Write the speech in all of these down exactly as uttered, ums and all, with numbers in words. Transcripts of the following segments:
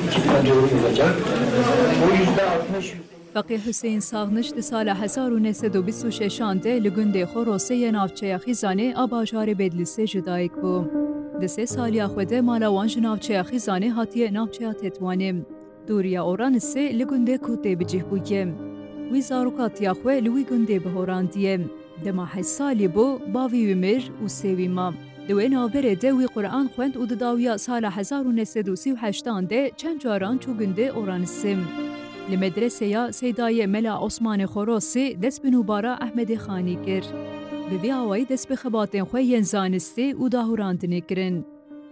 iki bin dört olacak. O yüzde altmış. Feqî Huseyîn Saxniş di sala hezar û neh sed û bîst û şeşan de li gundê Xorosê yê navçeya Xîzanê a bajarê Bedlîsê ji dayik bû. Di sê saliya xwe de mala wan ji navçeya Xîzanê hatiye navçeya Tetwanê. Dûriya Oranisê li gundê Kûtê bi cih bûye. Wî zarokatiya xwe li wî gundê bihorandiye. Dema heşt salî bû, bavî wî mir û sê wî ma. Di wê navberê de wî Quran xwend û di dawiya sala hezar û neh sed û sî û heştan de çend caran çû gundê Oranisê. Li medreseya Seydayê Mela Osmanê Xorosî dest bi nûbara Ehmedê Xanî kir. Bi vî awayî dest bi xebatên xwe yên zanistî û dahûrandinê kirin.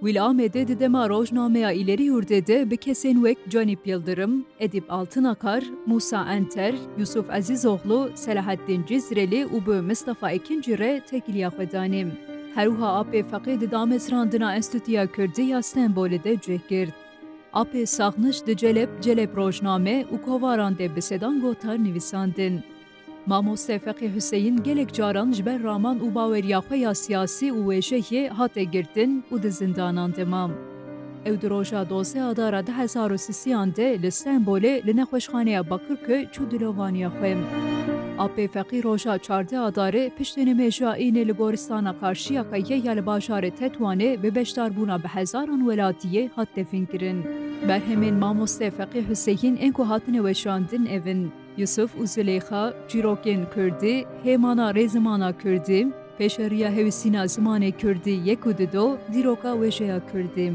Wî li Amedê di dema rojnameya Îlerî Yurdê de bi kesên wek Canîp Yildirim, Edîp Altinakar, Mûsa Enter, Yusuf Ezîzoxlu, Selahaddîn Cizrelî û bi Mistefa Ekincî re têkiliya xwe danî. Her wiha apê Feqî di damezrandina Enstîtuya Kurdî ya Stenbolê de cih girt. Apê Saxniş di Celep, Celep Rojname û kovaran de bi sedan gotar nivîsandin. Mamoste Feqî Huseyîn gelek caran ji ber raman û baweriya xwe ya siyasî û wêjeyê hate girtin û di zindanan de ma. Ew di roja dozdeh Adara du hezar û sisiyan de li Stenbolê li nexweşxaneya Bakirköy çû dilovaniya xwe. Apê Feqî roja çardeh Adarê piştî nimêja înê li goristana Qarşiyaka yê ya li bajarê Tetwanê bi beşdarbûna bi hezaran welatiyê hat definkirin. Berhemên Mamoste Feqî Huseyîn ên ku hatine weşandin ev in. Yusuf û Zuleyxa, çîrokên kurdî, hêmana rêzimana kurdî, pêşeriya hewîsîna zimanê kurdî yek û dido, dîroka wêjeya kurdî.